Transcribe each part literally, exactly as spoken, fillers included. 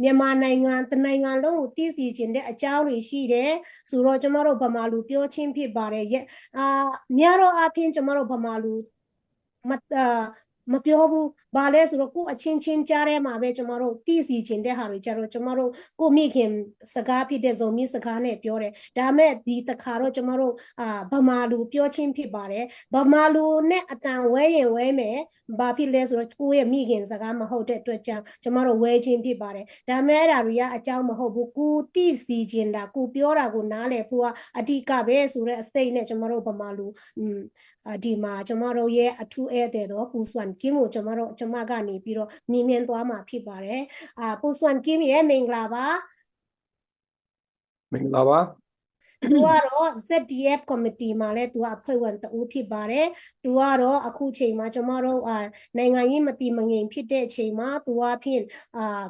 မြန်မာနိုင်ငံတစ်နိုင်ငံလုံးကိုသိစေချင်တဲ့အကြောင်းတွေရှိတယ်ဆိုတော့ကျမတို့ဗမာလူပြောခြင်းဖြစ်ပါတယ်။ ရအာများသောအားဖြင့်ကျမတို့ဗမာလူမအာမပြောဘူး။ ဘာလဲဆိုတော့ကိုယ့်အချင်းချင်းကြားထဲမှာပဲကျမတို့သိစေချင်တဲ့ဟာတွေကျတော့ကျမတို့ကိုယ့်မိခင်စကားဖြစ်တဲ့ဇော်မင်းစကားနဲ့ပြောတယ်။ ဒါပေမဲ့ဒီတစ်ခါတော့ကျမတို့အာဗမာလူပြောခြင်းဖြစ်ပါတယ်။ ဗမာလူနဲ့အတန်ဝဲရင်ဝဲမယ်။ ဘာဖြစ်လဲဆိုတော့ကိုယ့်ရဲ့မိခင်စကားမဟုတ်တဲ့အတွက်ကြောင့်ကျမတို့ဝဲခြင်းဖြစ်ပါတယ်။ ဒါပေမဲ့အဲ့ဒါတွေကအကြောင်းမဟုတ်ဘူး။ ကိုသိစီချင်တာကိုပြောတာကိုနားလည်ဖို့ကအဓိကပဲဆိုတဲ့အစိတ်နဲ့ကျမတို့ဗမာလူอืมအာဒီမှာကျမတို့ရဲ့အထူးဧည့်သည်တော်ပူစွမ်ကင်းကိုကျမတို့ကျမကနေပြီးတော့မြင်မြင်သွားမှာဖြစ်ပါတယ်။ အာပူစွမ်ကင်းရဲ့မင်္ဂလာပါ။ မင်္ဂလာပါ။ သူကတော့ Z D F committee မှာလည်းသူကအဖွဲ့ဝင်တဦးဖြစ်ပါတယ်။ သူကတော့အခုချိန်မှာကျမတို့အာနိုင်ငံရေးမတည်မငြိမ်ဖြစ်တဲ့အချိန်မှာသူကဖြင့်အာ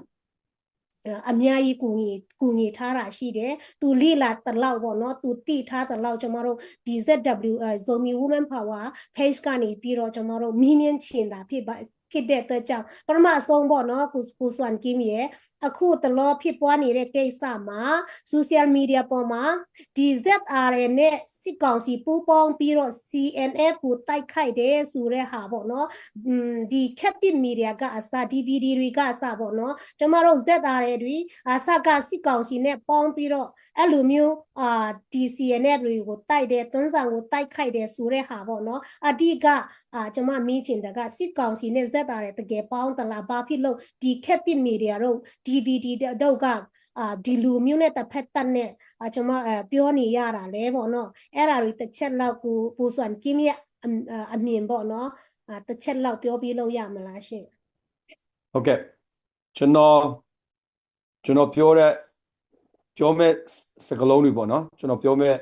အများကြီးကူညီကူညီထားတာရှိတယ်။ သူလေ့လာသလောက်ပေါ့နော်။ သူသိထားသလောက်ကျမတို့ဒီ Z W အာ Zomi Women Power page ကနေပြီးတော့ကျမတို့မေးမြန်းချင်တာဖြစ်ပါဖြစ်တဲ့အတွက်ကြောင့်ပထမအဆုံးပေါ့နော်ကိုကိုစွမ်ကင်းရဲ့အခုတလောဖြစ်ပွားနေတဲ့ကိစ္စမှာ social media ပေါ်မှာဒီ Z R A နဲ့စစ်ကောင်စီပူးပေါင်းပြီးတော့ C N F ကိုတိုက်ခိုက်တယ်ဆိုတဲ့ဟာပေါ့နော်။ อืมဒီခက်သစ် media ကအစ D V D တွေကအစပေါ့နော်ကျမတို့ Z R A တွေအစကစစ်ကောင်စီနဲ့ပေါင်းပြီးတော့အဲ့လိုမျိုးအာ D C N F တွေကိုတိုက်တယ်သွင်းဆောင်ကိုတိုက်ခိုက်တယ်ဆိုတဲ့ဟာပေါ့နော်အဓိကအာကျမမေးချင်တာကစစ်ကောင်စီနဲ့ Z R A တကယ်ပေါင်းသလားဘာဖြစ်လို့ဒီခက်သစ် media တို့ D V D တို့ကအာဒီလူမျိုးနဲ့တစ်ဖက်တပ်နဲ့အာကျမအဲပြောနေရတာလဲပေါ့နော်အဲ့ဒါတွေတစ်ချက်လောက်ကိုပူစွမ်ကင်းရဲ့အအအမြင်ပေါ့နော်အာတစ်ချက်လောက်ပြောပြလို့ရမလားရှင်။ ဟုတ်ကဲ့ကျွန်တော်ကျွန်တော်ပြောတဲ့ပြောမဲ့စကလုံးတွေပေါ့နော်ကျွန်တော်ပြောမဲ့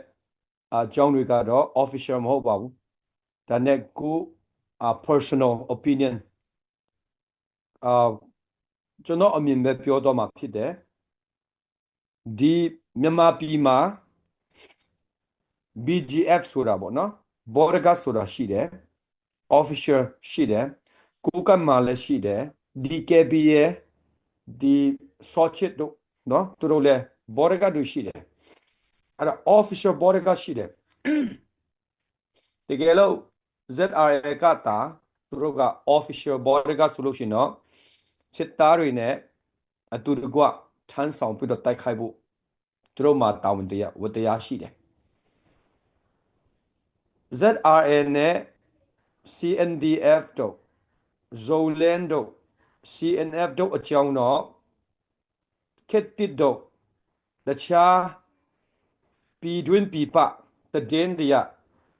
အကြောင်းတွေကတော့ official မဟုတ်ပါဘူးဒါနဲ့ကိုအာ personal opinion အာကျွန်တော်အမြင်ပဲပြောတော့မှာဖြစ်တယ်ဒီမြန်မာပြည်မှာ B G F ဆိုတာပေါ့နော် bodyguard ဆိုတာရှိတယ် official ရှိတယ်ကိုးကန့်မှာလည်းရှိတယ် D K B A ဒီစောချစ်တို့နော်သူတို့လည်း bodyguard တွေရှိတယ်အဲ့ဒါ official bodyguard ရှိတယ်တကယ်လို့ Z R A ကတာသူတို့က official bodyguard ဆိုလို့ရှိရင်တော့စစ်သားတွေနဲ့အတူတကွထမ်းဆောင်ပြီးတော့တိုက်ခိုက်ဖို့သူတို့မှာတာဝန်တရားဝတ္တရားရှိတယ် Z R A နဲ့ C N D F တို့ Zoland တို့ C N F တို့အကြောင်းတော့ခေတ်သစ်တို့တခြားပြည်တွင်းပြည်ပသတင်းတွေက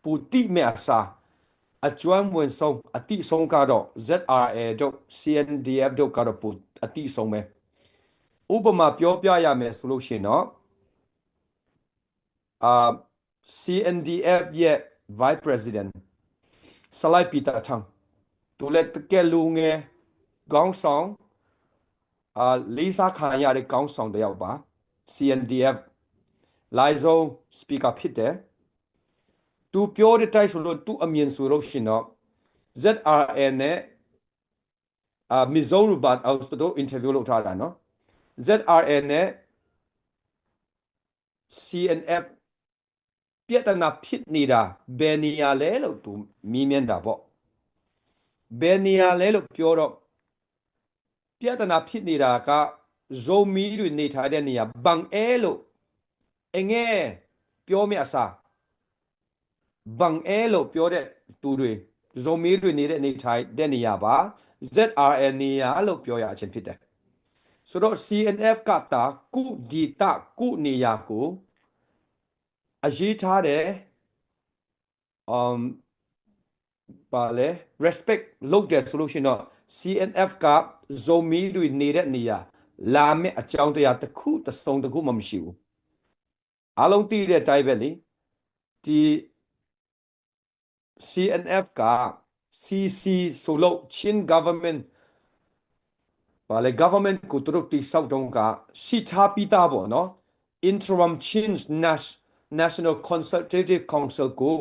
ပူတိမဲ့အစားအကျွမ်းဝင်ဆုံးအတိဆုံးကတော့ Z R A တို့ C N D F တို့ကတော့ပူအတိဆုံးပဲဥပမာပြောပြရမယ်ဆိုလို့ရှိရင်တော့အာ C N D F ရဲ့ Vice President ဆလိုင်းပီတာထန်သူလည်းတကယ်လူငယ်ခေါင်းဆောင်အာလေးစားခံရတဲ့ခေါင်းဆောင်တစ်ယောက်ပါ C N D F လိုင်ဇို speaker ဖြစ်တယ်သူပြောတဲ့တိုက်ဆိုလို့သူအမြင်ဆိုလို့ရှိရင်တော့ Z R A နဲ့အာ Mizoram ဘာ auto interview လုပ်ထားတာနော် Z R A နဲ့ C N F ပြဿနာဖြစ်နေတာဘယ်နေရာလဲလို့သူမေးမြန်းတာပေါ့ဘယ်နေရာလဲလို့ပြောတော့ပြဿနာဖြစ်နေတာကဇိုမီးတွေနေထိုင်တဲ့နေရာဘန်အဲလို့အငဲပြောမယ့်အစားဘန်အဲလို့ပြောတဲ့သူတွေဇိုမီးတွေနေတဲ့နေထိုင်တဲ့နေရာပါ Z R A နေရာလို့ပြောရခြင်းဖြစ်တယ်ဆိုတော့ C N F ကတာကုဒေသကုနေရာကိုအရေးထားတယ်။ အမ်ဘာလဲ respect လုပ်တယ်ဆိုလို့ရှိရင်တော့ C N F ကဇိုမီးတွေနေတဲ့နေရာလာမဲ့အကြောင်းတရားတစ်ခုတစ်စုံတစ်ခုမှမရှိဘူး။အားလုံးသိတဲ့အတိုင်းပဲလေဒီ C N F က C C ဆိုလို့ Chin government ဘာလဲ government ကိုသူတို့တိစောက်တုန်းကရှိထားပြီးသားပေါ့နော် Interim Chin Nas- National Consultative Council ကို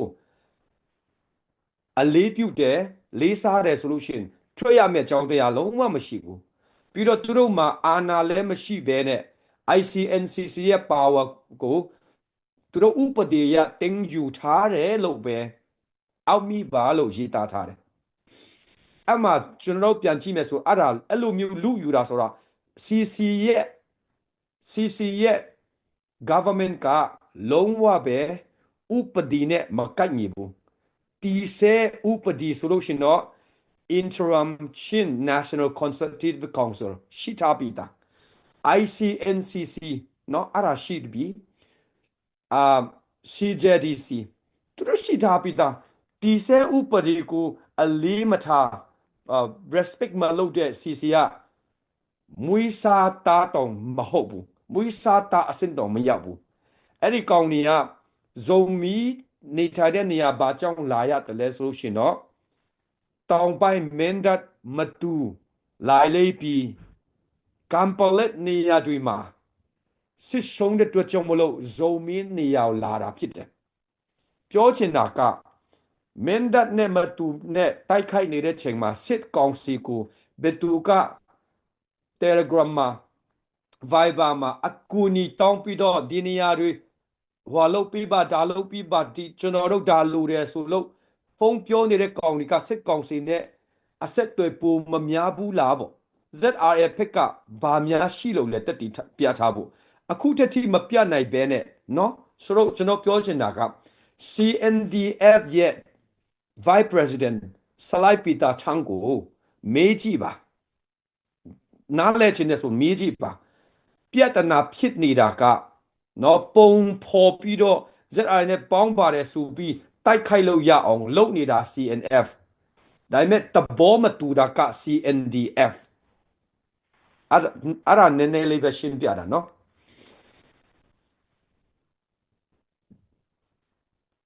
အလေးပြုတယ်လေးစားတယ်ဆိုလို့ရှိရင်ထွက်ရမယ့်အကြောင်းတရားလုံးဝမရှိဘူး။ ပြီးတော့သူတို့မှာအာဏာလည်းမရှိဘဲနဲ့ ICNCC ရဲ့ power ကိုသူတို့ဥပဒေအရတင်ယူထားတယ်လို့ပဲအောက်မိပါလို့ရေးသားထားတယ်။ အဲ့မှာကျွန်တော်တို့ပြန်ကြည့်မယ်ဆိုအဲ့ဒါအဲ့လိုမျိုးလူယူတာဆိုတော့ CC ရဲ့ CC ရဲ့ government ကလုံးဝပဲဥပဒေနဲ့မကိုက်ညီဘူး။ တည်ဆဲဥပဒေဆိုလို့ရှိရင်တော့ Interim Chin National Consultative Council ရှိထားပြီးသား။ ICNCC เนาะအဲ့ဒါရှိတပြီ။ အာ CJDC သူတို့ရှိထားပြီးသား။ တည်ဆဲဥပဒေကိုအလေးမထားအာ respect မလုပ်တဲ့ CC က မွေးစားသားတောင်မဟုတ်ဘူး။ မွေးစားသားအဆင့်တောင်မရောက်ဘူး။ အဲ့ဒီကောင်တွေကဇိုမီးနေထိုင်တဲ့နေရာဘာကြောင့်လာရတယ်လဲဆိုလို့ရှိရင်တော့တောင်ပိုင်းမင်းတပ်မတူလာလေးပြီးကမ်ပလက်နေရာတွေမှာစစ်ရှုံးတဲ့အတွက်ကြောင့်မလို့ဇိုမီးနေရာကိုလာတာဖြစ်တယ်။ ပြောချင်တာကမင်းတပ်နဲ့မတူနဲ့တိုက်ခိုက်နေတဲ့ချိန်မှာစစ်ကောင်စီကိုဘယ်သူက Telegram မှာ Viber မှာအကူအညီတောင်းပြီးတော့ဒီနေရာတွေဟွာလုပ်ပြီးပါဒါလုပ်ပြီးပါဒီကျွန်တော်တို့ဒါလိုတယ်ဆိုလို့ဖုန်းပြောနေတဲ့ကောင်တွေကစစ်ကောင်စီနဲ့အဆက်အသွယ်ပိုမများဘူးလားပေါ့။ ZRA ဘက်ကဘာများရှိလို့လဲတက်တည်ပြထားဖို့အခုထက်ထိမပြနိုင်ဘဲနဲ့နော်ဆိုတော့ကျွန်တော်ပြောချင်တာက CNDF ရဲ့ Vice President ဆလိုင်းပီတာထန်းကိုမေးကြည့်ပါနားလည်ချင်တဲ့ဆိုမေးကြည့်ပါပြဿနာဖြစ်နေတာကနော်ပုံဖော်ပြီးတော့ ZRA နဲ့ပေါင်းပါတယ်ဆိုပြီးတိုက်ခိုက်လို့ရအောင်လုပ်နေတာ CNF ဒါပေမဲ့သဘောမတူတာက CNDF အဲ့ဒါအဲ့ဒါနည်းနည်းလေးပဲရှင်းပြတာနော်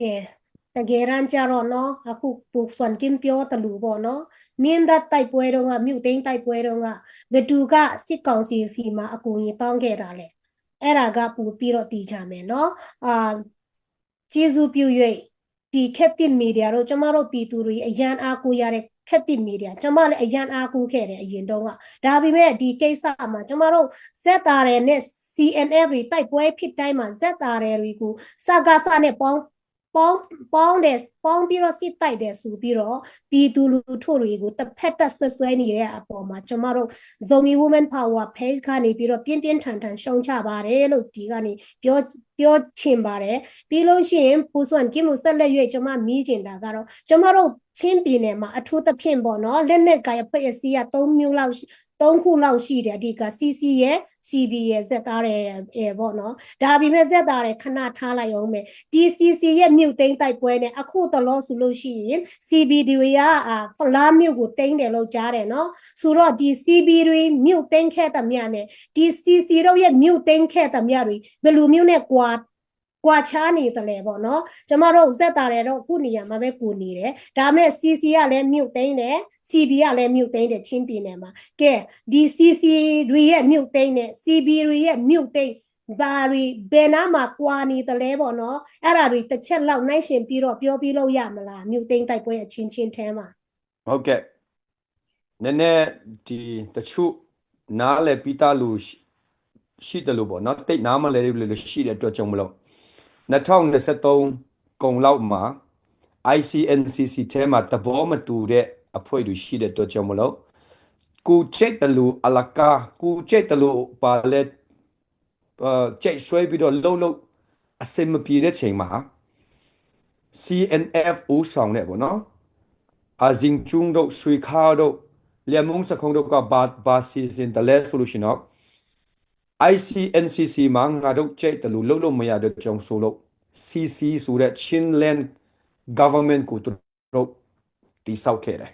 ကဲတကယ်တမ်းကျတော့နော်အခုပူစွန်ကင်းပြောတလူပေါ့နော်မင်းတပ်တိုက်ပွဲတော့ကမြို့သိမ်းတိုက်ပွဲတော့ကဘယ်သူကစစ်ကောင်စီစီမှာအကူအညီတောင်းခဲ့တာလဲအဲ့ဒါကပိုပြီးတော့သိချင်မယ်နော်အာကျေးဇူးပြု၍ဒီခက်သစ်မီဒီယာတို့ကျမတို့ပြည်သူတွေအရမ်းအားကိုးရတဲ့ခက်သစ်မီဒီယာကျမလည်းအရမ်းအားကိုးခဲ့တယ်အရင်တုန်းကဒါပေမဲ့ဒီကိစ္စမှာကျမတို့စက်တားတယ်နဲ့ CNF တွေတိုက်ပွဲဖြစ်တိုင်းမှာစက်တားတယ်တွေကိုစကစနဲ့ပေါင်းပေါင်းပေါင်းတယ်ပေါင်းပြီးတော့စစ်တိုက်တယ်ဆိုပြီးတော့ပြည်သူလူထုတွေကိုတစ်ဖက်သက်ဆွဲဆွဲနေတဲ့အပေါ်မှာကျမတို့ Zomi Women Power Page ကနေပြီးတော့ပြင်းပြင်းထန်ထန်ရှုံချပါတယ်လို့ဒီကနေပြောပြောချင်ပါတယ်ပြီးလို့ရှိရင်ပူစွန်ကင်းမူဆက်လက်၍ကျမမီးချင်တာကတော့ကျမတို့ချင်းပြည်နယ်မှာအထူးသဖြင့်ပေါ့နော်လက်နက်ကိုင်အဖွဲ့အစည်းက၃မျိုးလောက်ရှိသုံးခုလောက်ရှိတယ်အဓိက CC ရဲ့ CB ရဲ့ ZRA ရဲ့ပေါ့နော်ဒါပေမဲ့ ZRA ခဏထားလိုက်အောင်မယ်ဒီ CC ရဲ့မြို့သိမ်းတိုက်ပွဲနဲ့အခုတလောဆိုလို့ရှိရင် CB တွေကအာဖလားမြို့ကိုသိမ်းတယ်လို့ကြားတယ်နော်ဆိုတော့ဒီ CB တွေမြို့သိမ်းခဲ့သမျှနဲ့ဒီ CC တို့ရဲ့မြို့သိမ်းခဲ့သမျှတွေဘယ်လိုမျိုးနဲ့ကွာကွာခြားနေတယ်လဲပေါ့နော်ကျမတို့ဇက်တာတွေတော့အခုနေရာမှာပဲကိုနေတယ်ဒါပေမဲ့ CC ကလည်းမြို့သိမ်းတယ် CB ကလည်းမြို့သိမ်းတယ်ချင်းပြည်နယ်မှာကဲဒီ CC တွေရဲ့မြို့သိမ်းနဲ့ CB တွေရဲ့မြို့သိမ်းဘာတွေဘယ်နားမှာကွာနေတယ်လဲပေါ့နော်အဲ့ဒါတွေတစ်ချက်လောက်နှိုင်းယှဉ်ပြီးတော့ပြောပြလို့ရမလားမြို့သိမ်းတိုက်ပွဲအချင်းချင်းထဲမှာဟုတ်ကဲ့နည်းနည်းဒီတချို့နားလည်ပြီးသားလို့ရှိရှိတယ်လို့ပေါ့နော်တိတ်နားမလဲလို့ရှိတဲ့အတွက်ကြောင့်မလို့နှစ်ထောင့်နှစ်ဆယ့်သုံးကုံလောက်မှာ ICNCC ထဲမှာသဘောမတူတဲ့အဖွဲ့တွေရှိတဲ့အတွက်ကြောင့်မလို့ကိုကြိုက်တယ်လို့အလကားကိုကြိုက်တယ်လို့ပါလဲအဲကြိုက်ဆွဲပြီးတော့လှုပ်လှုပ်အဆင်မပြေတဲ့ချိန်မှာ CNF ဦးဆောင်တဲ့ပေါ့နော်အဇင်ကျုံတို့ဆွေခါတို့လျံမုံစခုံတို့ကဘာဘာစီစဉ်တယ်လဲဆိုလို့ရှိရင်တော့ ICNCC မှာငါတို့ကြိုက်တယ်လို့လှုပ်လို့မရတဲ့ကြောင့်ဆိုလို့ CC ဆိုတဲ့ Chinland Government ကိုသူတို့တည်ဆောက်ခဲ့တယ်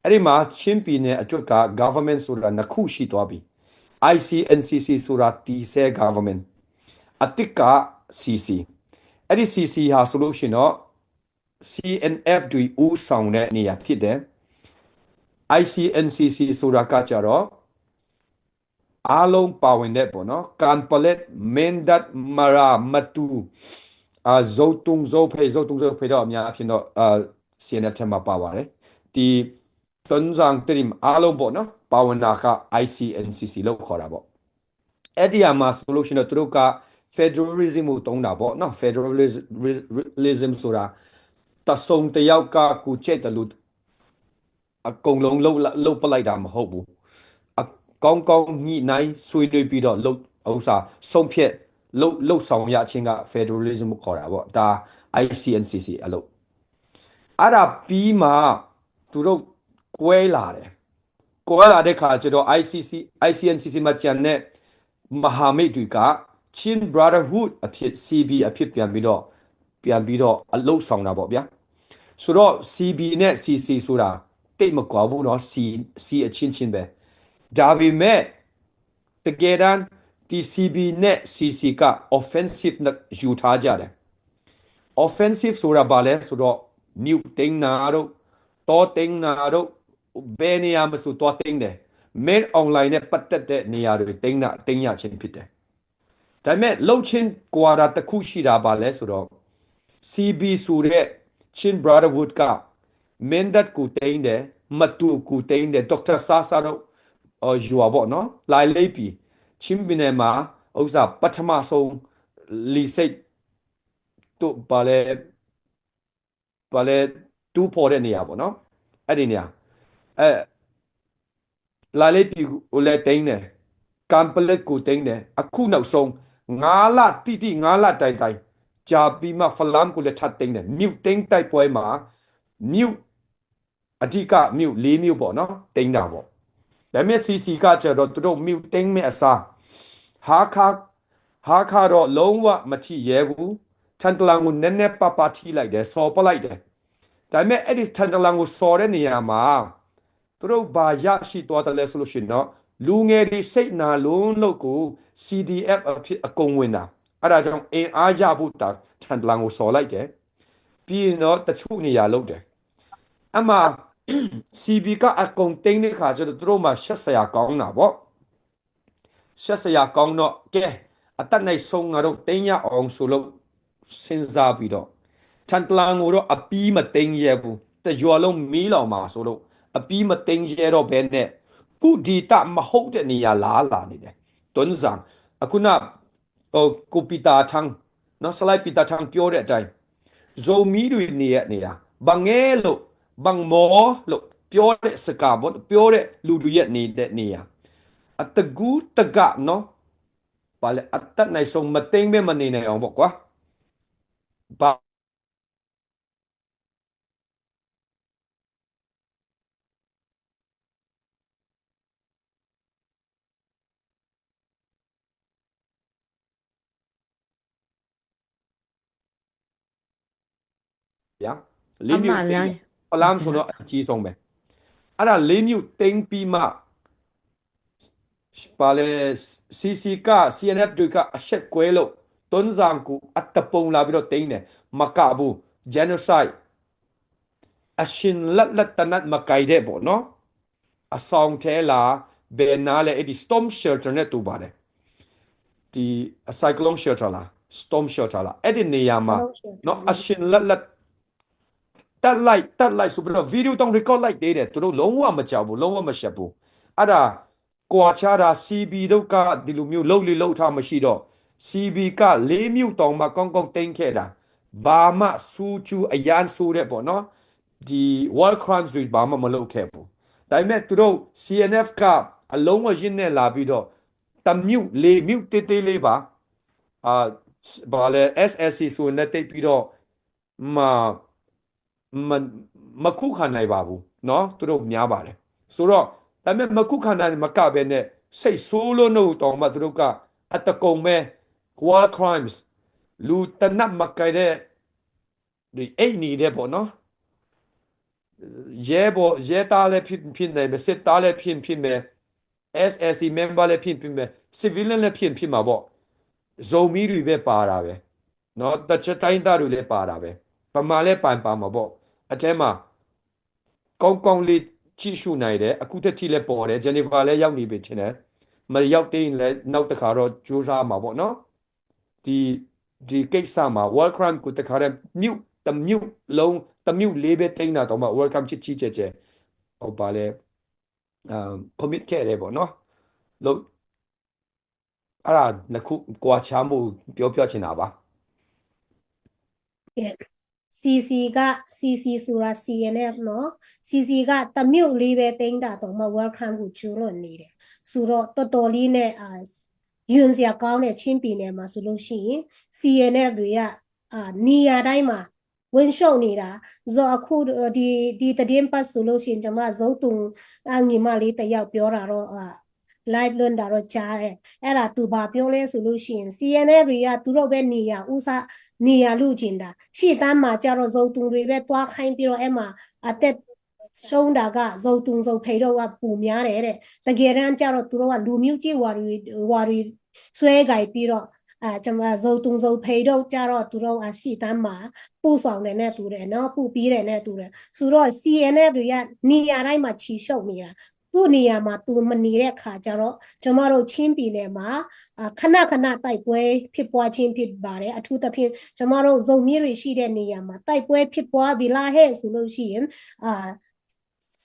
အဲ့ဒီမှာချင်းပြည်နယ်အတွက်က government ဆိုတာနှစ်ခုရှိသွားပြီ ICNCC ဆိုတာတည်ဆဲ government အတစ်က CC အဲ့ဒီ CC ဟာဆိုလို့ရှိရင်တော့ CNF တွေဦးဆောင်တဲ့နေရာဖြစ်တယ် ICNCC ဆိုတာကကြတော့အားလုံးပါဝင်တဲ့ပေါ့နော်ကန်ပလက်မင်းဒတ်မရာမတူအာဇိုတုံဇိုဖေဇိုတုံဇိုဖေတော့အများအဖြစ်တော့အာ CNF ထဲမှာပါပါတယ်ဒီ တွင်းဇင် တရံး အားလုံးပေါ့နော်၊ ပါဝင်တာက ICNCC လို့ခေါ်တာပေါ့။ အဲ့ဒီအမှာဆိုလို့ရှိရင်တော့ သူတို့က federalism ကိုသုံးတာပေါ့နော်။ Federalism ဆိုတာ တစ်စုံတစ်ယောက်က ကိုယ်ကြိုက်သလို အကုန်လုံးလုပ်လုပ်ပလိုက်တာမဟုတ်ဘူး။ အကောင်းကောင်းညှိနှိုင်းဆွေးနွေးပြီးတော့လုပ်ဥစ္စာဆုံးဖြတ်လုပ်လုပ်ဆောင်ရခြင်းက federalism ကိုခေါ်တာပေါ့။ ဒါ ICNCC အလုပ်။ အဲ့ဒါပြီးမှသူတို့ကွဲလာတယ်။ ကွဲလာတဲ့ခါကျတော့ ICC ICNCC မှာကျန်တဲ့မဟာမိတ်တွေက Chin Brotherhood အဖြစ် CB အဖြစ်ပြန်ပြီးတော့ပြန်ပြီးတော့အလုပ်ဆောင်တာပေါ့ဗျာ။ ဆိုတော့ CB နဲ့ CC ဆိုတာတိတ်မကွာဘူးနော်။ C C အချင်းချင်းပဲ။ ဒါပေမဲ့တကယ်တမ်းဒီ CB နဲ့ CC က offensive နဲ့ယူထားကြတယ်။ Offensive ဆိုတာဘာလဲဆိုတော့ မြို့သိမ်းတာတို့၊ တောသိမ်းတာတို့၊ ဘယ်နေရာမဆိုသွားသိမ်းတယ်။ Min Aung Hlaing နဲ့ပတ်သက်တဲ့နေရာတွေသိမ်းတာသိမ်းရခြင်းဖြစ်တယ်။ ဒါပေမဲ့လှုပ်ချင်းကွာတာတစ်ခုရှိတာဘာလဲဆိုတော့ CB ဆိုတဲ့ Chin Brotherhood က မင်းတပ်ကိုသိမ်းတယ်၊ မတူကိုသိမ်းတယ်၊ ဒေါက်တာဆာဆာတို့အော်ယွာပေါ့နော်၊ လာလေးပြီချင်းပြည်နယ်မှာဥစ္စာပထမဆုံးလီစိတ်တို့ဘာလဲ ဘာလဲတူးဖော်တဲ့နေရာပေါ့နော်။ အဲ့ဒီနေရာအဲလာလေးပြီကိုလည်းတင်းတယ်၊ ကမ်ပလက်ကိုတင်းတယ်။ အခုနောက်ဆုံးငါးလတိတိငါးလတိုင်တိုင်ကြာပြီးမှဖလမ်ကိုလည်းထပ်တင်းတယ်။ မြို့တင်းတိုက်ပွဲမှာမြို့အဓိကမြို့လေးမြို့ပေါ့နော်တင်းတာပေါ့။ ဒါပေမဲ့ CC ကကျတော့သူတို့မြို့တင်းမဲ့အစားဟာခါဟာခါတော့လုံးဝမထိရဲဘူး။ ထန်တလန်ကိုနည်းနည်းပါးပါးထိလိုက်တယ်၊ စော်ပလိုက်တယ်။ ဒါပေမဲ့အဲ့ဒီထန်တလန်ကိုစော်တဲ့နေရာမှာသူတို့ဘာရရှိသွားတယ်လဲဆိုလို့ရှိရင်တော့လူငယ်တွေစိတ်နာလုံးလို့ကို CDF အဖြစ်အကုန်ဝင်တာအဲ့ဒါကြောင့်အင်အားရဖို့တာထန်တလန်ကိုစော်လိုက်တယ်။ ပြီးရင်တော့တချို့နေရာလုပ်တယ်။ အမှ CB ကအကုန်တင်းတဲ့ခါကျတော့သူတို့မှာရှက်စရာကောင်းတာပေါ့။ ရှက်စရာကောင်းတော့ကဲအတတ်နိုင်ဆုံးငါတို့တင်းရအောင်ဆိုလို့စဉ်းစားပြီးတော့ထန်တလန်ကိုတော့အပြီးမတင်းရဲဘူး။ တရွာလုံးမီးလောင်မှာဆိုလို့အပြီးမတင်းရဲတော့ဘဲနဲ့ခုဒေသမဟုတ်တဲ့နေရာလာလာနေတယ်တွန်းဇံအခုနဟိုကိုပီတာထန်းနော်ဆလိုက်ပီတာထန်းပြောတဲ့အတိုင်းဇိုမီးတွေနေရနေရဘငဲလို့ဘင်မောလို့ပြောတဲ့စကားပေါ့ပြောတဲ့လူတွေရဲ့နေတဲ့နေရအတကူတကနော်ဘာလဲအတတ်နိုင်ဆုံးမတင်းပဲမနေနိုင်အောင်ပေါ့ကွာဘာ ဗျာလေးမြို့သိမ်းဖလမ်းဆိုတော့အကြီးဆုံးပဲအဲ့ဒါလေးမြို့သိမ်းပြီးမှပါလေစီစီက CNF တွေကအရှက်ကွဲလို့တွန်းဇံကိုအတပုံလာပြီးတော့သိမ်းတယ်မကဘူး genocide အရှင်လက်လက်တနတ်မကင်တဲ့ပေါ့နော်အဆောင်ထဲလာဘယ်နားလဲအဲ့ဒီ storm shelter နဲ့တူပါတယ်ဒီအ cyclone shelter လား storm shelter လားအဲ့ဒီနေရာမှာနော်အရှင်လက်လက်တက်လိုက်တက်လိုက်ဆိုပြီးတော့ video တောင် record လိုက်သေးတယ်သူတို့လုံးဝမကြောက်ဘူးလုံးဝမရှက်ဘူးအဲ့ဒါကွာခြားတာ CB တို့ကဒီလိုမျိုးလုပ်လေလုပ်ထားမရှိတော့ CB ကလေးမြို့တောင်မှကောင်းကောင်းတင်းခဲ့တာဘာမှစူးကျူးအရန်ဆိုးတဲ့ပေါ့နော်ဒီ war crimes တွေဘာမှမလုပ်ခဲ့ဘူးဒါပေမဲ့သူတို့ CNF ကအလုံးအရင်းနဲ့လာပြီးတော့တမြို့လေးမြို့သေးသေးလေးပါအာဘာလဲ SSC ဆိုရင်လည်းတိတ်ပြီးတော့မမမခုခံနိုင်ပါဘူးနော်သူတို့များပါတယ်ဆိုတော့ဒါပေမဲ့မခုခံနိုင်မကပဲနဲ့စိတ်ဆိုးလို့နှုတ်တောင်မှသူတို့ကအတကုံပဲ war crimes လူတနတ်မကင်တဲ့ဒီအိတ်နေတဲ့ပေါ့နော်ရဲဘော်ရဲသားလည်းဖြစ်ဖြစ်နေပဲစစ်သားလည်းဖြစ်ဖြစ်မယ် SSC member လည်းဖြစ်ဖြစ်မယ် civilian လည်းဖြစ်ဖြစ်မှာပေါ့ဇိုမီးတွေပဲပါတာပဲနော်တချက်တိုင်းသားတွေလည်းပါတာပဲပမာလည်းပန်ပါမှာပေါ့အထဲမှာကောင်းကောင်းလေးကြည့်ရှုနိုင်တယ်အခုထက်ထိလည်းပေါ်တယ် Geneva လည်းရောက်နေပြီထင်တယ်မရောက်သေးရင်လည်းနောက်တစ်ခါတော့ကြိုးစားမှာပေါ့နော်ဒီဒီကိစ္စမှာ welcome ကိုတခါတည်းမြို့တစ်မြို့လုံးတစ်မြို့လေးပဲတင်းတာတော့မှ welcome ချစ်ချစ်ကျဲကျဲ ဟောပါလဲ အာ commit ခဲ့တယ်ပေါ့နော်။ လို့ အဲ့ဒါနှစ်ခု ကွာခြားမှု ပြောပြချင်တာပါ။ CC က CC ဆိုတာ CNF နော်။ CC ကတစ်မြို့လေးပဲသိမ်းတာတောင်မှ welcome ကိုကျူးလွန်နေတယ်ဆိုတော့ တော်တော်လေးနဲ့အာယွံစရာကောင်းတဲ့ချင်းပြည်နယ်မှာဆိုလို့ရှိရင် CNF တွေကအာနေရာတိုင်းမှာဝင်ရှုပ်နေတာဆိုတော့ အခုဒီဒီသတင်းပတ်ဆိုလို့ရှိရင်ကျွန်မဇုံတုံအညီမလေးတစ်ယောက်ပြောတာတော့အာ live လွှင့်တာတော့ကြားတယ်။ အဲ့ဒါသူဘာပြောလဲဆိုလို့ရှိရင် CNF တွေကသူတို့ပဲနေရာဥစားနေရာလုကျင်တာရှိတမ်းမှာကြတော့ဇုံတုံတွေပဲသွားခိုင်းပြီးတော့အဲ့မှာအသက်ဆုံးတာကဇုံတုံဇုံဖိတ်တို့ကပိုများတယ်တဲ့။ တကယ်တမ်းကြတော့သူတို့ကလူမျိုးကြီးဝါရီဝါရီစွဲကိုင်ပြီးတော့အာကျွန်မဇုံတုံဇုံဖိတ်တို့ကြတော့သူတို့အရှိတမ်းမှာပို့ဆောင်တယ်နဲ့တူတယ်နော်။ ပို့ပြီးတယ်နဲ့တူတယ်ဆိုတော့ CNF တွေကနေရာတိုင်းမှာခြေရှုပ်နေတာ သူ့နေရာမှာသူမနေတဲ့ခါကျတော့ကျွန်မတို့ချင်းပြည်နယ်မှာအာခဏခဏတိုက်ပွဲဖြစ်ပွားခြင်းဖြစ်ပါတယ်။ အထူးသဖြင့်ကျွန်မတို့ဇုံမီးတွေရှိတဲ့နေရာမှာတိုက်ပွဲဖြစ်ပွားပြီလားဟဲ့ဆိုလို့ရှိရင်အာ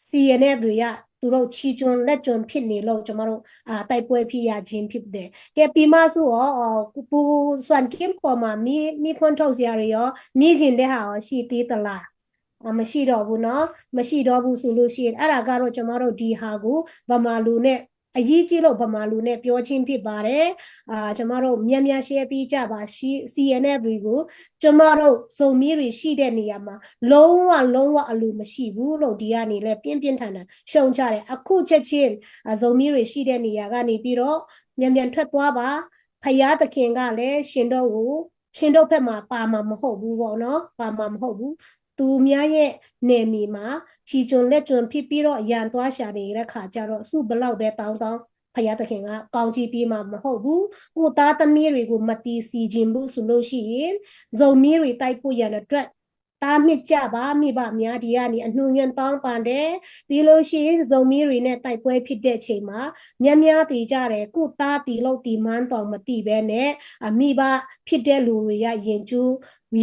CNF တွေကသူတို့ချီကျွန်းလက်ကျွန်းဖြစ်နေလို့ကျွန်မတို့အာတိုက်ပွဲဖြစ်ရခြင်းဖြစ်တယ်။ ကဲပြီးမှဆိုတော့အာကိုပူစွမ်ကင်ပေါ်မှာမီးမီးခွန်းထုတ်စရာတွေရောမီးကျင်တဲ့ဟာရောရှိသေးသလား။ အာမရှိတော့ဘူးနော်။ မရှိတော့ဘူးဆိုလို့ရှိရင်အဲ့ဒါကတော့ကျွန်မတို့ဒီဟာကိုဗမာလူနဲ့အရေးကြီးလို့ဗမာလူနဲ့ပြောခြင်းဖြစ်ပါတယ်။ အာကျွန်မတို့များများ share ပေးကြပါရှိ CNF တွေကိုကျွန်မတို့ဇုံမီးတွေရှိတဲ့နေရာမှာလုံးဝလုံးဝအလိုမရှိဘူးလို့ဒီကနေလည်းပြင်းပြင်းထန်ထန်ရှုံချတယ်။ အခုချက်ချင်းအာဇုံမီးတွေရှိတဲ့နေရာကနေပြီးတော့မြန်မြန်ထွက်သွားပါ။ ဘုရားသခင်ကလည်းရှင်တို့ကိုရှင်တို့ဘက်မှာပါမှာမဟုတ်ဘူးပေါ့နော်။ ပါမှာမဟုတ်ဘူး။ သူများရဲ့နယ်မြေမှာခြေကျွန်လက်ကျွန်ဖြစ်ပြီးတော့ရန်သွားရှာနေတဲ့ခါကျတော့ဆုဘယ်လောက်ပဲတောင်းတောင်းဘုရားသခင်ကကောင်းချီးပေးမှာမဟုတ်ဘူး။ ကိုယ့်သားသမီးတွေကိုမတည်စီခြင်းဘူးဆိုလို့ရှိရင်ဇုံမီးတွေတိုက်ဖို့ရန်အတွက်တားမြစ်ကြပါ။ မိဘများဒီကနေအနှူးညွန့်တောင်းပန်တယ်။ ပြီးလို့ရှိရင်ဇုံမီးတွေနဲ့တိုက်ပွဲဖြစ်တဲ့ချိန်မှာများများသေကြတယ်။ ကိုယ့်သားတည်လို့တည်မှန်းတောင်မသိဘဲနဲ့အမိဘဖြစ်တဲ့လူတွေကရင်ကျူး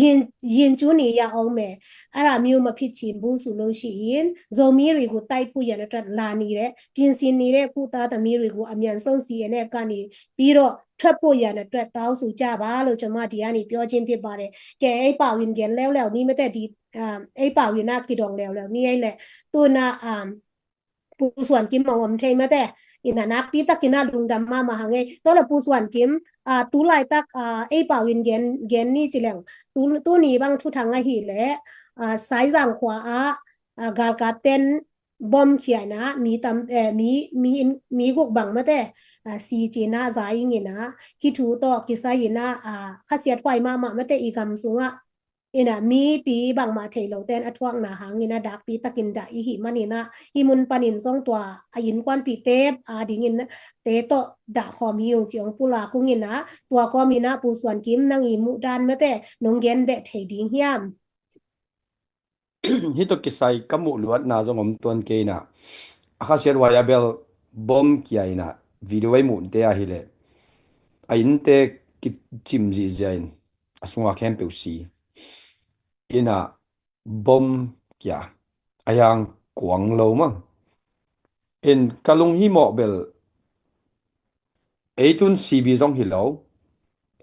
ရင်ရင်ကျူးနေရအောင်မယ်။ အဲ့ဒါမျိုးမဖြစ်ချင်ဘူးဆိုလို့ရှိရင်ဇုံမီးတွေကိုတိုက်ဖို့ရန်အတွက်လာနေတဲ့ပြင်ဆင်နေတဲ့ကိုယ့်သားသမီးတွေကိုအမြန်ဆုံး CNF ကနေပြီးတော့ထွက်ဖို့ရန်အတွက်တောင်းဆိုကြပါလို့ကျွန်မဒီကနေပြောခြင်းဖြစ်ပါတယ်။ ကဲအဲ့ပါဝင်ကဲလဲဝ်လဲဝ်နီးမတဲ့ဒီအာအဲ့ပါဝင်နာကီဒေါင်လဲဝ်လဲဝ်နီးအဲ့လဲတူနာအာပူစွမ်ကီမငုံထေမတဲ့ ina nakpi takin a lungdam mahmah hang ei. Tua le Pu Suan Kim, a, tu laitak a, ei pau in gen, gen ni ci leng. Tu, tuni bang thuthang ahih leh a, Saizang khua ah a, galkapten bom khia in a, mi tam, eh, mi, mi, mi guk bang mate a, si ci in a, za ing in a, hih thu tawh kisai in a, a, khasiat huai mahmah mate i gam sungah in a mipi bangmah thei lote in a thuakna hangin a dakpi takin dah i hih manin a hih mun panin zong tua a innkuanpihte a dingin te tawh dah khawm hi ung ci ong pulak ung in a tua kawmin a Pu Suan Kim nang i muh dan mate nong gen beh thei ding hiam? Hih tawh kisai ka muh luatna zong om tuan kei in a a khasiat huai a bel bom kia in a video ei muhte ahileh a innte kicim zihziah in a sunga khempeuh si in a bom kia a hiang kuang lo mang. In ka lunghimawh bel ei tun C B zong hi lo.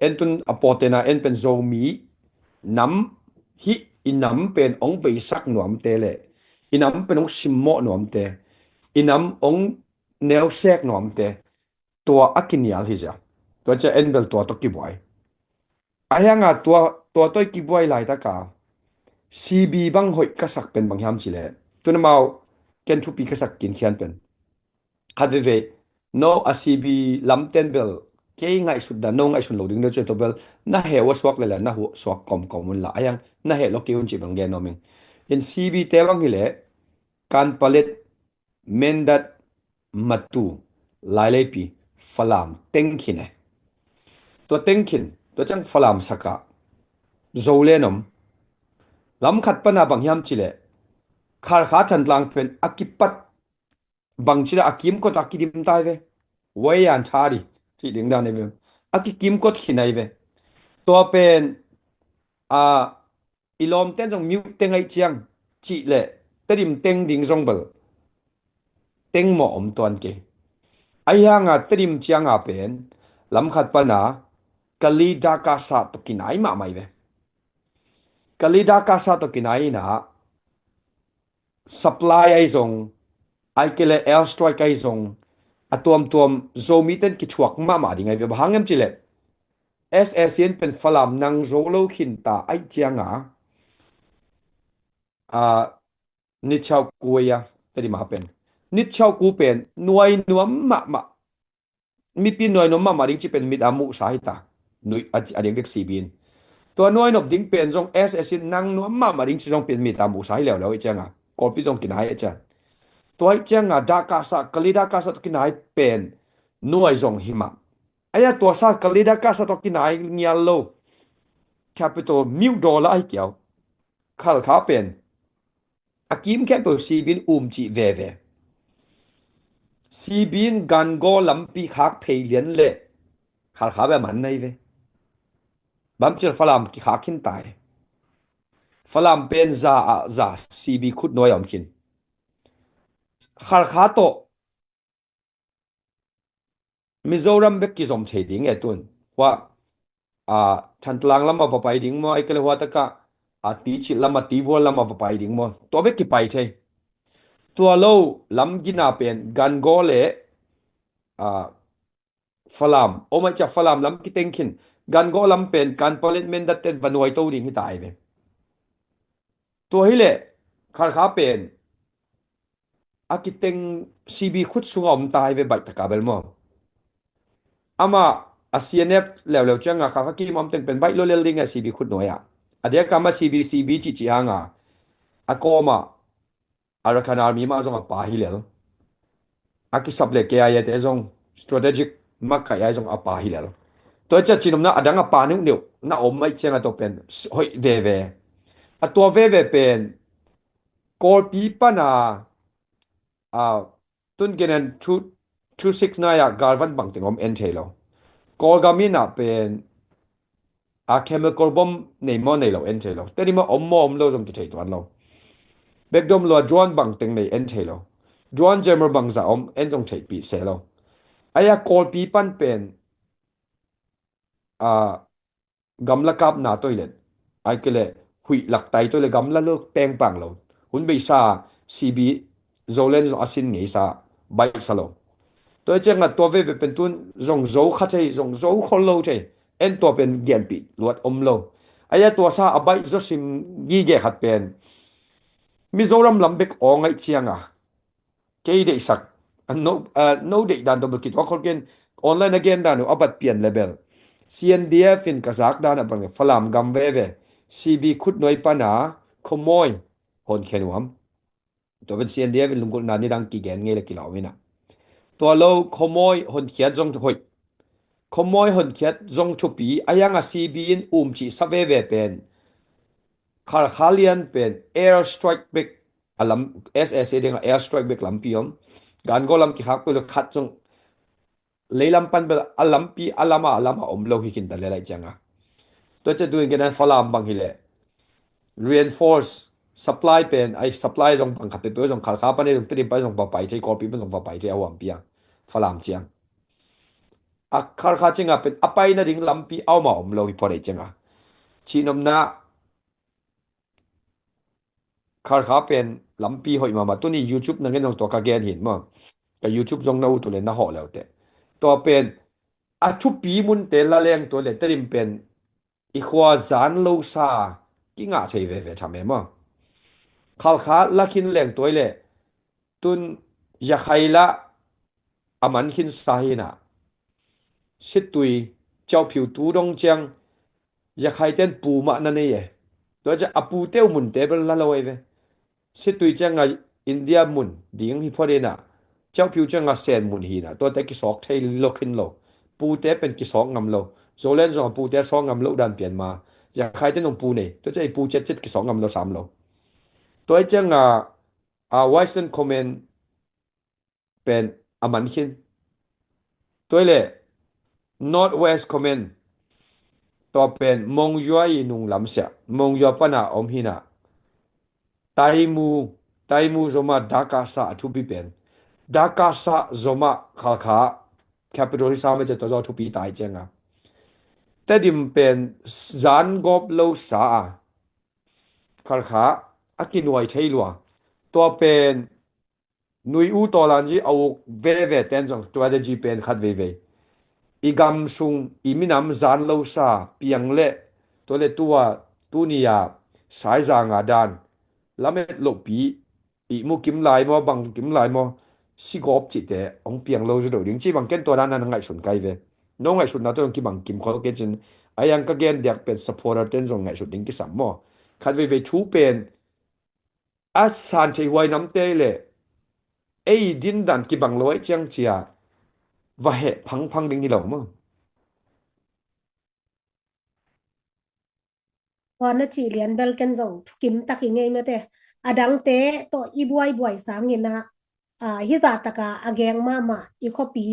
En tun a pawtena en pen Zomi nam hih i nam pen ong beisak nuamte le i nam pen ong simmawh nuamte i nam ong neusek nuamte tua a kinial hi zia. Tua cia en bel tua tawh kibuai. A hianga tua, tua tawh i kibuai laitaka C B bang hoih ka sak pen bang hiam cileh tun amau ken thupi ka sak kinkhian pen khat veve no a C B lamten bel kei ngaihsut dan no ngaihsun lo ding deuh cia tua bel na heh ua suak lele na huh suak kawmkawm un la a hiang na heh lo kei un cih bang gen nuam ing. In C B te bang hileh Kanpalet, Mindat, Matu, Laileipi, Falam tengkhin e. Tua tengkhin tua ciang Falam sakah Zolen om. Lamkhat pana bang hiam cileh Kharkha Thantlang pen a kipat bang cileh a kimkot a kidim tai ve. Wayan thari cih ding dan e ve. A kikimkot khin ai ve. Tua pen a i lawmten zong miuh teng aih ciang cih leh Tedim teng ding zong bel teng maw om tuan kei. Ahi hanga Tedim cianga pen lamkhat pana Kalay Darkasa tawh kinai mahmah hi ve. Kalay Darkasa tawh kinai inah supply ahi zong, ahih kei leh airstrike ahi zong, a tuamtuam Zomiten kithuak mahmah ding ahi ve. Bang hang hiam cih leh S A C in pen Falam nang zo lo khinta ahih cianga, a, nitchau kuaya, Tedim a pen nitchau ku pen nuai nuam mahmah, mipi nuai nuam mahmah ding cih pen mit a muhsa hi ta. Nuih a, a diakdiak C B in. Tua nuai nop ding pen zong S A C in nang nuam mahmah ding cih zong pen mit a muhsa hi leuleu ahih cianga Kawlpi zong kinai ahih ciang. Tua ahih cianga Darkasa, Kalay Darkasa tawh kinai pen nuai zong hi mah. Ahi a tua sa Kalay Darkasa tawh kinai ngial lo. Capital Myo Daw lah ahi kiau. Khalkha pen a kim khempeuh C B in um cih veve. C B in Gangaw lampi khak phei lian leh Khalkha beh a man ahi ve. Bang hang hiam cih leh Falam kikhak khinta hi. Falam pen za ah za C B khutnuai a om khin. Khalkha tawh Mizoram bek kizom thei ding e tun. Hua, a, Thantlang lamah va pai ding maw, ahih kei leh hua takah, a, Tichit lamah, Tibual lamah va pai ding maw. Tua bek kipai thei. Tua lo lam gina pen Gangaw le, a, Falam. Om ahih ciang Falam lam kiteng khin. Gangaw lam pen Kanpetlet, Mindat ten va nuaito ding hi ta ahi ve. Tua hileh Khalkha pen a kiteng C B khut sungah om ta hi ve, baih taka bel maw. Amah a C N F leuleu cianga Khalkha kim om teng pen baih lo lel ding a C B khutnuai ah. A diaka mah C B, C B cihcih hanga a kawmah Arakan Army mah zong a pa hi lel. A kisap le K I A te zong strategic makaih ai zong a pa hi lel. Tua ciah cihnopna a dang a pa neuhneuh na om ahih cianga tua pen hoih veve. A tua veve pen Kawlpi pana, a, tun gen en two, two six nine ah galvan bangteng om en thei lo. Kawlgam inah pen a chemical bomb nei maw nei lo en thei lo. Tedim ah om maw om lo zong kithei tuan lo. Bekdom lua drone bangteng nei en thei lo. Drone jammer bangzah om en zong theihpih se lo. Ahi a Kawlpi pan pen, a, gamla kapna tawh hileh, ahih kei leh huih laktai tawh hileh gamla lo pengpang lo. Hun beisa C B Zoland zong a sin ngeisa baihsa lo. Tua hi cianga tua veve pen tun zong zo kha thei, zong zo khol lo thei. En tua pen genpih luat om lo. Ahi a tua sa a baih zawsim gige khat pen Mizoram lam bek awng ahih cianga kei deihsak, a no, a no deih dan tawh bel kituak khol kei in, online a gen dan uh a bat pian le bel C N D F in ka zak dan a bang le Falam gam veve C B khutnuai pana khuamawi honkhiat nuam. Tua pen C N D F in lunggulhna nidang kigen ngei le kilawm inah. Tua lo khuamawi honkhiat zong hoih. Khuamawi honkhiat zong thupi, ahi hanga C B in um cih sa veve pen Khalkha lian pen air strike bek a lam, S A C dingah air strike bek lampi om. Gangaw lam kikhak peuh le khat zong leilam pan bel a lampi a lama a lama om lo hi khin ta le laih cianga. Tua ciah tuin kenan Falam bang hileh reinforce supply pen, ai supply zong bang khat peuhpeuh zong Khalkha pan zong Tedim pan zong va pai thei, Kawlpi pan zong va pai thei a huampi a Falam ciang. A Khalkha cianga pen a paina ding lampi a oma om lo hi phot ei cianga. Cihnopna Khalkha pen lampi hoih mahmah. Tuni YouTube nangin zong tua ka gen hin maw. Ka YouTube zong na ut uh le na hawh leuteh. Tua pen a thupi munte la leng tua le Tedim pen i khua zan lo sa kingah thei veve tham e maw. Khalkha la khin leng tua le tun Yakhai lah a man khin sa hinah. Sittui Kyaukphyu tu dong ciang Yakhai ten pu mah na nei e. Tua ciah a pute uh munte bel la lo ei ve. Sittui cianga India mun ding hi phot inah Kyaukphyu cianga Sen mun hinah tuate kisawk thei lo khin lo. Pute pen kisawk ngam lo. Zoland zong a pute sawk ngam lo dan pian ma. Yakhai ten zong pu nei. Tua ciah i pu ciatciat kisawk ngam lo sam lo. Tua hi cianga a Western Command pen a man khin. Tua hi le North West Command tua pen Monywa i nunglam siah, Monywa pana om hinah Taimu, Taimu zoma Darkasa a thupi pen Dakasa zomah Khalkha capital hi sa mah ciang tua zaw thupi ta hi cianga. Tedim pen zan gawp lo sa a Khalkha a kinuai thei lua. Tua pen nui u tawlan zi a uk veve ten zong strategy pen khat veivei. I gam sung i minam zan lo sa piang le tua le tua tuni a saizanga dan lamet lohpi i mu kim lai maw, bang kim lai maw, si gawp cihte hong piang lo zu do ding ci bang ken tua dan na ngaihsun kai ve. No ngaihsutna tua hong kibang kim khol ke cin a yang ka gen diak pen supporter ten zong ngaihsut ding kisam maw. Khat veivei thu pen a san thei huai namte le ei din dan kibang lo ai ciang cia va heh phangphang ding hi lo maw. Tua na cih lian bel ken zong thukim tak i ngei mate. A dangte tawh i buaibuai sangin ah, ah, hizah taka a geng mahmah i khuapi,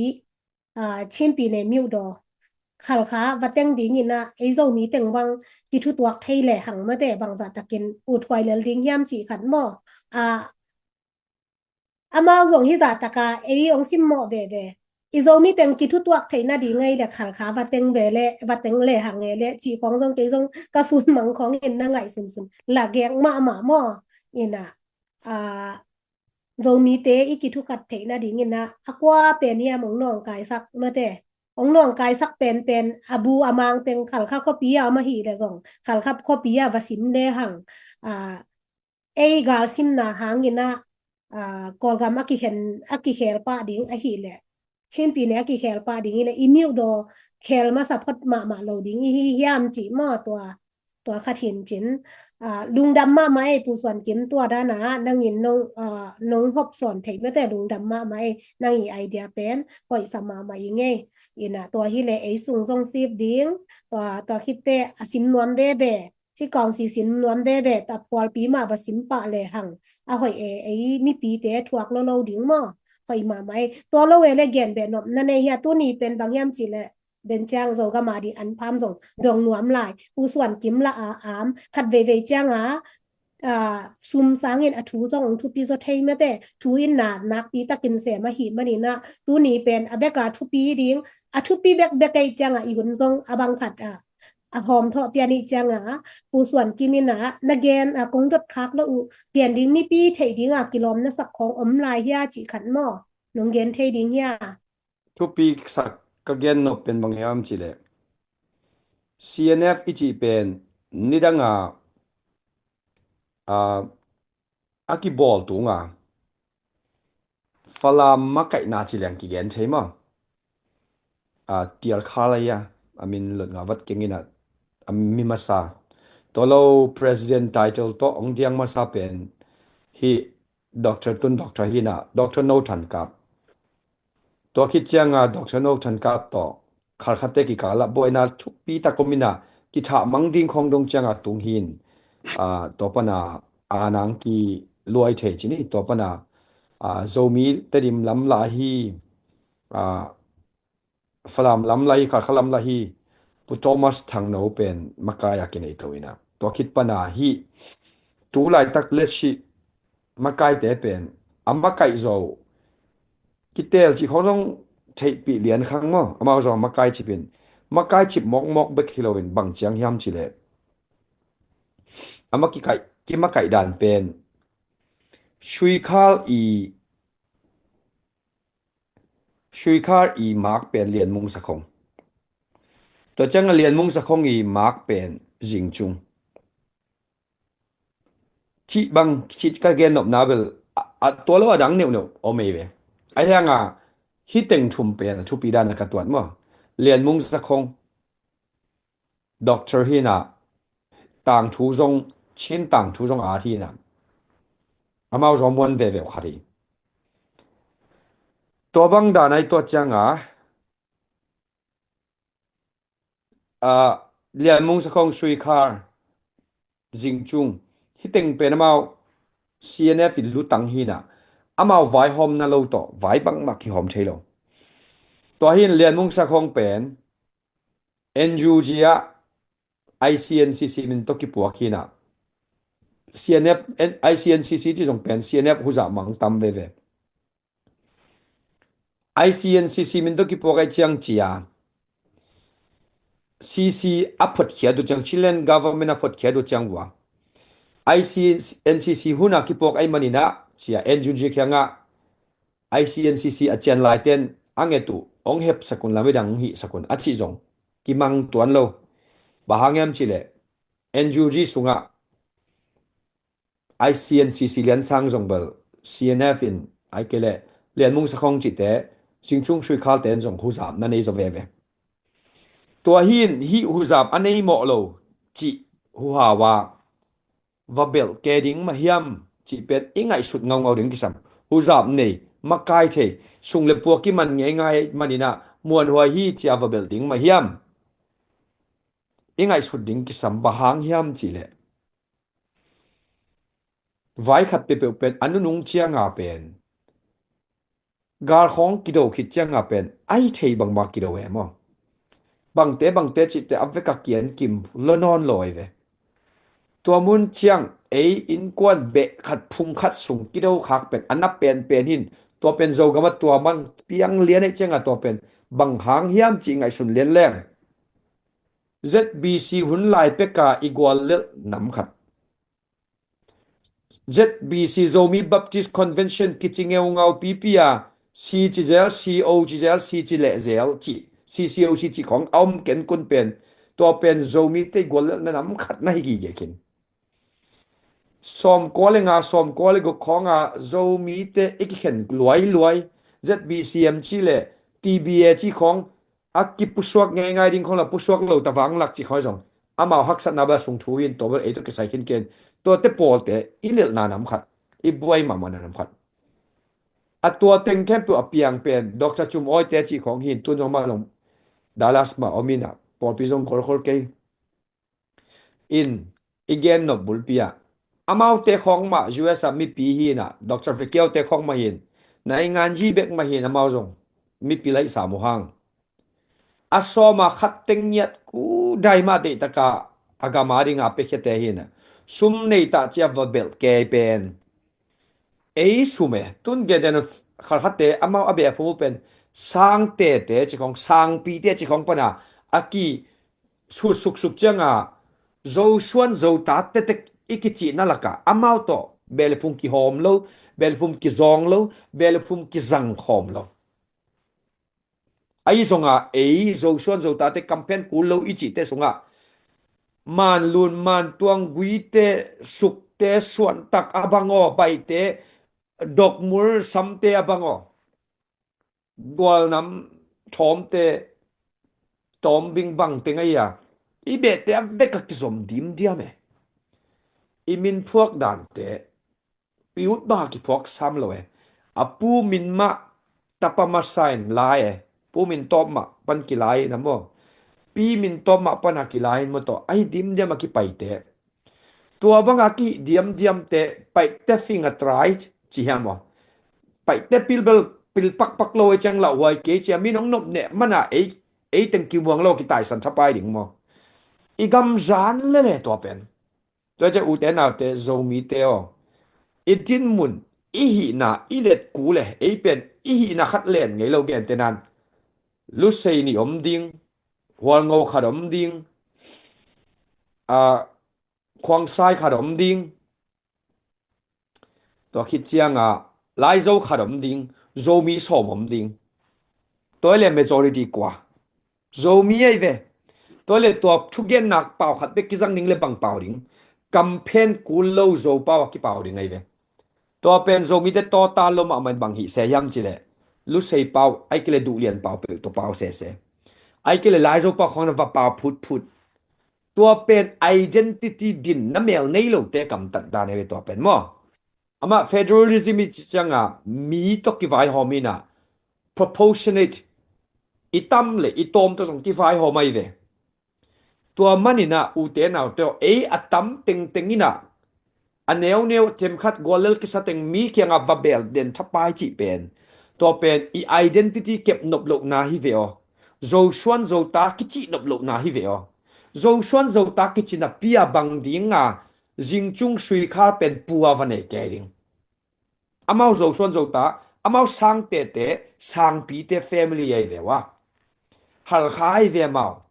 ah, Chinpi ne Myodaw Khalkha va teng dingin ah ei Zomi teng bang kithutuak thei le hang mate bangzah takin uthuai lel ding hiam cih khat maw. Ah, amau zong hizah taka ei hong simmawh veve. I Zomi teng kithutuak theih nading ngei le Khalkha va teng ve le, va teng le hang e le cih khong zong kei zong ka sun mang khong in na ngaihsunsun la gek mahmah maw. Ina, ah, Zomite i kithukhat theih nading ina a kua pen hiam hong nawngkaisak mate. Hong nawngkaisak penpen a bu a mang teng Khalkha khuapi a om ahi le zong Khalkha khuapi a va sim le hang. Ah, ei galsimna hangin ah, ah, Kawlgam a kikhen, a kikhel pah ding ahih leh Chinpi ne a kikhel pah ding hileh i Myodaw khel masa phot mahmah lo ding i hi hiam cih maw tua, tua khat hin cin. Ah, lungdam mahmah ei Pu Suan Kim tua dana nangin nong, ah, nong hop sawn theih mate lungdam mahmah ei nang i idea pen hoihsa mahmah i ngei. Ina tua hileh ei sung zong sip ding tua, tua khitte a sim nuam veve. Ci kawng sisin nuam veve ta phualpi mah va sim pah le hang. A hoih e, ei mipite thuak lo lo ding maw. Hoih mahmah e. Tua lo e le gen beh nop na nei hia tuni pen bang hiam cih le. Den ciang Zogam a ding an pham zong dong nuam lai. Pu Suan Kim la a am. Khat veivei cianga, ah, sum sangin a thu zong thupi zaw thei mate. Thu in na nakpi takin sem ahi manina. Tuni pen a beka thupi ding. A thupi bekbek ei cianga i hun zong a bang khat a a hawm thawh pian ih cianga Pu Suan Kim in ah na gen a kong dot khak lo uh gen ding mipi theih dinga kilawm na sak khawng om lai hia cih khat maw? Nong gen thei ding hia? Thupi sak ka gen nop pen bang hiam cih leh C N F i cih pen nidanga, ah, a kibawl tunga Falam makaihna ci leng kigen thei maw? A tial kha lai a, a min lot nga vat keng ina a mi masa. Tua lo president title tawh ong diang masa pen hi Doctor Tun Doctor hina, Doctor No Than Kap. Tua khit cianga Doctor No Than Kap tawh Khalkhate kikala buaina thupi tak om ina kithah mang ding khong dong cianga tung hin, ah, tua pana a nang ki luai thei cini tua pana, ah, Zomi Tedim lam la hi, ah, Falam lam la hi, Khalkha lam la hi, Pu Thomas Thangno pen makai a kinei to ina. Tua khit pana hi tu laitak le si makaite pen a makaih zo kitel cih khong zong theihpih lian khang maw? Amau zong makai cipin makai cip mawkmawk bek hi loin bang ciang hiam cileh a makikaih, kimakaih dan pen Suikhal i, Suikhal i mak pen Lianmung Sakhong. Tua ciang a Lianmung Sakhong i mak pen Zingcung. Cih bang, cih ka gen nopna bel, a, a tua lo a dang neuhneuh om ei ve. A hianga, hi teng thum pen a thupi dan a ka tuat maw? Lianmung Sakhong, Doctor hina, tangthu zong, Chin tangthu zong a hina. Amau zong muan veve uh khat hi. Tua bang dan ai tuat cianga, ah, Lianmung Sakhong Suikhal, Zingcung, hi teng pen amau C N F i lutang hina, amau vaihawmna lo tawh, vai bangmah kihawm thei lo. Tua hin Lianmung Sakhong pen N U G ah I C N C C min tawh kipuak hina. C N F, I C N C C ci zong pen C N F huzah mang tam veve. I C N C C min tawh kipuak ai ciang cia, C C a photkhiat uh ciang, Chilean government a photkhiat uh ciang vua, I C N C C hun a kipuak ai maninah cia N U G kiangah I C N C C a cian laiten a nget uh hong hepsak un, lamidang hong hihsak un a cih zong kimang tuan lo. Bang hang hiam cihleh N U G sungah I C N C C liansang zong bel C N F in ai kei leh Lian Mung Sakhong cihte, Zingchung Sui Khal ten zong huzap na nei zaw veve. Tua hin hih huzap a nei mawh lo cih huhau a va belh ke ding mah hiam cih pen i ngaihsut ngaungau ding kisam. Huzap nei, makai thei, sung le pua kiman ngeingai maninah muanhuai hi cia va belh ding mah hiam i ngaihsut ding kisam. Bang hang hiam cihleh vai khat peuhpeuh pen a nunung cianga pen galkhawng kido khit cianga pen ai thei bangmah kido e maw? Bangte bangte cihte a veka kian kim lo nawn lo ai ve. Tua mun ciang ei innkuan beh khat phung khat sung kido khak pen a na penpen hin, tua pen Zogam a tua mang piang lian ai cianga tua pen bang hang hiam cih ngaihsun lian leng Z B C hun lai peka i guallelh nam khat, Z B C, Zomi Baptist Convention kici ngeungau pipi a, C ci zel, C O ci zel, C ci leh zel cih, C C O C cih khawng a om ken kun pen, tua pen Zomite i guallelhna nam khat na hi gige khin. Sawmkua le nga, sawmkua le guk khawnga Zomite i kikhen luailuai, Z B C M cih le T B A cih khawng a kipusuak ngeingai ding khawng la pusuak lo ta vanglak cih khawng zong amau haksatna bel sung thu in tua bel ei tawh kisai khin ken. Tuate pawlte i lelhna nam khat, i buai mahmahna nam khat. A tua teng khempeuh a piang pen Doctor Cum Awite cih khawng hin, tun zong amah zong Dallas mah om inah pawlpi zong kholkhol kei in i gen nop bulpi ah, amaute khawng mah U S a mipi hi inah, Doctor Vikiaute khawng mah hin, na i ngan hi bek mah hin amau zong mipi laihsa mu hang. A sawma khat teng ngiat ku dai mah deihtaka a gama dinga piakhiate hi inah, sum neitah cia va belh kei pen ei sum e. Tun geden khalkhatte amau a beh a phumu pen sangtete cih khawng, sangpite cih khawng pana a ki sut suksuk cianga Zosuan Zota tetek i kicihna lakah amau tawh beh le phum kihawm lo, beh le phum kizawng lo, beh le phum kizang khawm lo. Ahi zonga ei Zosuan Zotate kamphen kul lo i cihte sungah Manlun, Mantuang, Guite, Sukte, Suantak a bang aw, Baite, Dokmul, Samte a bang aw, Gualnam, Thawmte, Tawmbing bang teng ahi a, i behte a vek a kizom dimdiam e. I min phuak dante i ut bang a kiphuak sam lo e. A pu min mah tapa masa in lai e. Pu min tawp mah pan kilai in a maw, pi min tawp mah pan a kilai in maw, tawh ahi dimdiam a kipaite. Tua banga kihih diamdiamte, Paite fing a try ci hiam aw? Paite pilbel pil pakpak lo ei ciang lauhuai kei cia, mi nong nop neh mana ei, ei teng kimuang lo kitaisan thapai ding maw? I gamzan lele tua pen. Tua cia ute naute Zomite aw, i dinmun, i hihna, i let kul e. Ei pen i hihna khat len ngei lo, gentehnan Lusei nih om ding, Hualngo khat om ding, a Khuangsai khat om ding. Tua khit cianga Laizo khat om ding, Zomi sawm om ding. Tua le majority kua? Zomi ahi ve. Tua le tua thugennak pau khat bek kizang ding le bang pau ding? Kamphen kul lo Zo pau a kipau ding ahi ve. Tua pen Zomite tawta lo mahmah in bang hih se hiam cileh, Lusei pau, ai kile Duhlian pau peuh tua pau sese. Ai kile Laizo pau khawng na va pau phutphut. Tua pen identity din na mel nei lote kamtat dan ahi ve tua pen maw. Amah federalism i ci cianga mi tawh kivaihawm inah, proportionate, i tam le i tawm tawh zong kivaihawm ahi ve. Tua maninah ute naute aw, ei a tam tengteng inah a neuneu themkhat guallel kisa teng mi kiangah va bel den thapai cih pen, tua pen i identity kep nop lohna hi ve aw. Zosuan Zota kicih nop lohna hi ve aw. Zosuan Zota kici napi a bang dinga Zingcung Suikhal pen pua va nei kei ding? Amau Zosuan Zota Amau sang tete, sangpite family ahi ve ua. Halkha ahi ve amau.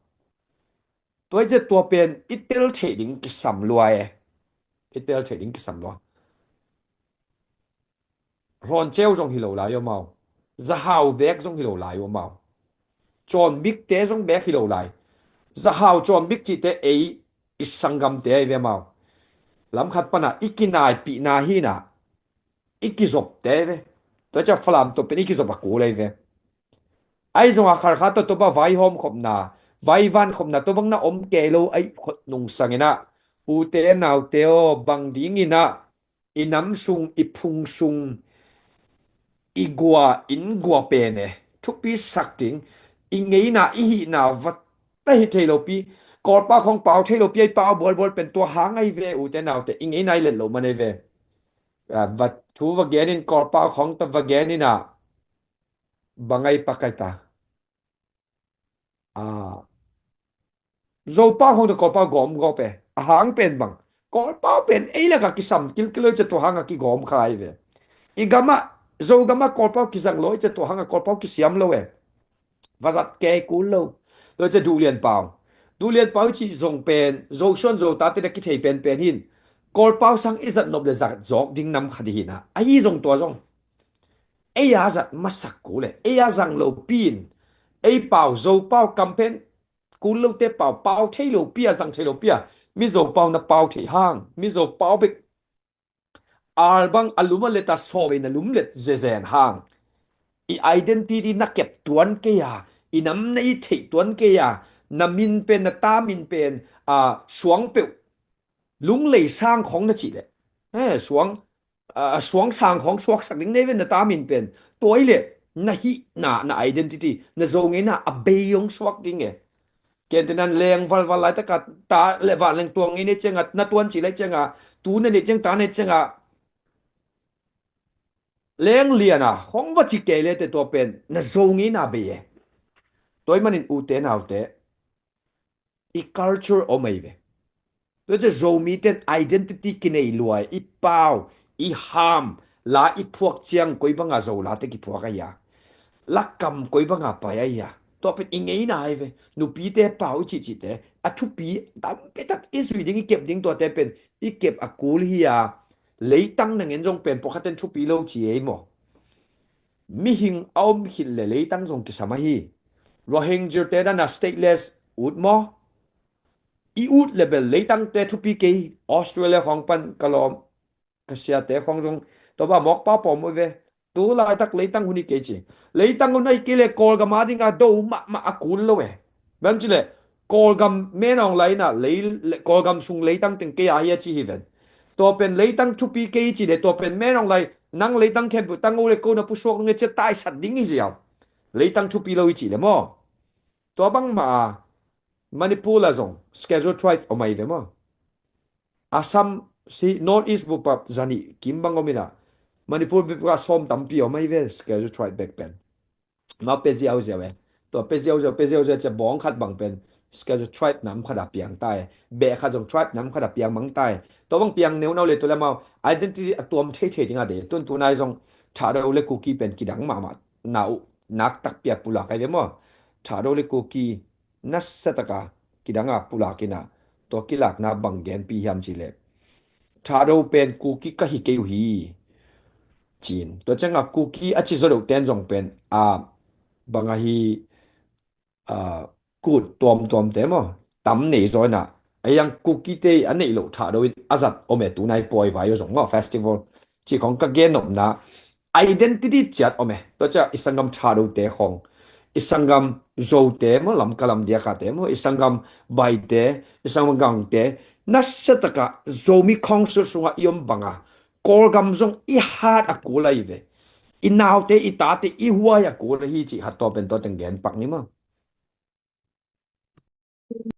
Tua hi ciah tua pen i tel theih ding kisam lua e. I tel theih ding kisam lua. Hlawnceu zong hi lo lai uh amau. Zahau bek zong hi lo lai uh amau. Cawnbikte zong bek hi lo lai. Zahau cawnbik cihte ei i sanggamte ahi ve amau. Lamkhat pana i kinaipihna hi na i kizopte ve. Tua ciah Falam tawh pen i kizop a kul ahi ve. Ahi zongah Khalkha tawh tua bang vaihawm khopna, vaivan khopna tua bang na om kei lo ahi khut nungsang inah, ute naute aw, bang ding inah i nam sung, i phung sung, i gua, inn gua pen e, thupi sak ding, i ngeina, i hihna va ta hi thei lopi, Kawlpau khong pau thei lopi, ahi pau bualbual pen tua hang ahi ve, ute naute, i ngeina i let loh man ahi ve. A, va, thu va gen in Kawlpau khong ta va gen inah, bang ahi pakai ta. A, Zopau khong ta Kawlpau gawm gawp e. A hang pen bang. Kawlpau pen ei lakah kisam kilkil lo i ciah tua hangah kigawm kha ahi ve. I gamah, Zogamah Kawlpau kizang lo i ciah tua hangah Kawlpau kisiam lo e. Va zat kei kul lo. Tua i ciah Duhlianpau. Duhlianpau i cih zong pen, Zosuan Zotate na kithei penpen hin. Kawlpau sang i zat nop le zat zawk ding nam khat hi na. Ahi zong tua zong. Ei a zat masak kul e, ei a zang lopi in, ei pau, Zopau campaign kul lote pau, pau thei lopi a, zang thei lopi a, Mizo pau na pau thei hang, Mizo pau bek al bang a lum a let a sawm ei na lum let zezen hang. I identity na kep tuan kei a, i nam na i theih tuan kei a, na min pen, na ta min pen, a, suang peuh, Lunglei sang khong na cih leh, eh, suang, a, suang sang khong suaksak ding nei ve na ta min pen. Tua i leh na hihna, na identity, na Zo ngeina a bei hong suak ding e. Ken te nan leng valval laitaka ta le vanleng tuang ngei nei cianga, na tuan cih lai cianga, tu na nei ciang, ta nei cianga, leng liana khong va ci kei le te tua pen na Zo ngeina bei e. Tua i manin ute naute, i culture om ahi ve. Tua ciah Zomi ten identity kinei luai, i pau, i ham, la i phuak ciang koi banga Zo late kiphuak ahi a. Lakam koi banga pai ahi a. Tua pen i ngeina ahi ve. Nupite pau i cihcihte, a thupi tampi tak i zui ding, i kep ding tuate pen, i kep a kul hi a. Leitang na ngen zong pen pawlkhat ten thupi lo ci ei maw? Mihing a om khit le leitang zong kisam ahi. Rohingya te dana stateless ut maw? I ut le bel leitangte thupi kei, Australia khawng pan ka lawm, ka siate khawng zong, tua bang mawk pau pawm uh ve. Tu laitak leitang hun hi kei ci. Leitang hun ahi kei le Kawlgam a dinga do mahmah a kul lo e. Bang ci le, Kawlgam menawng lai ina lei, le, Kawlgam sung leitang teng kei a hi a ci hi ven. Tua pen leitang thupi kei ci le, tua pen menawng lai, nang leitang khempeuh tang uh le ko na pusuak nge cia taisat ding hi ziau. Leitang thupi lo i ci le maw? Tua bangmah a, Manipur la zong Schedule Tribe om ahi ve maw? Assam si North East bup ah zanih kim bang om ina, Manipur bup ah sawm tampi om ahi ve Schedule Tribe bek pen. Mau pe ziauziau e. Tua pe ziauziau, pe ziauziau cia bawng khat bang pen Schedule Tribe nam khat a piang ta e. Beh khat zong Tribe nam khat a piang mang ta e. Tua bang piang neunau le tua le mau identity a tuam theithei ding a de. Tun tunai zong Thado le Kuki pen kidang mahmah na uh, nak takpi a pulak ahi ve maw? Thado le Kuki nasa taka kidanga pulak ina, tua kilakna bang genpi hiam ci le, Thado pen Kuki ka hi kei uh hi, ci-in. Tua cianga Kuki a ci zaw deuh ten zong pen, a, bang ahi, a, kut tuamtuamte maw, tam nei zaw ina, a yang Kukite a neih loh Thado in a zat om e, tunai pawi vai uh zong maw, festival ci khong ka gen nopna, identity ciat om e. Tua cia i sanggam Thadote khong, i sanggam Zote maw, Lamka lam diakate maw, i sanggam Baite, i sanggam Gangte, nasa taka Zomi Council sunga i om banga, Kawlgam zong i hat a kul ahi ve. I naute, i tate, i huai a kul ahi ci khat tua pen tua teng gen pak ni maw?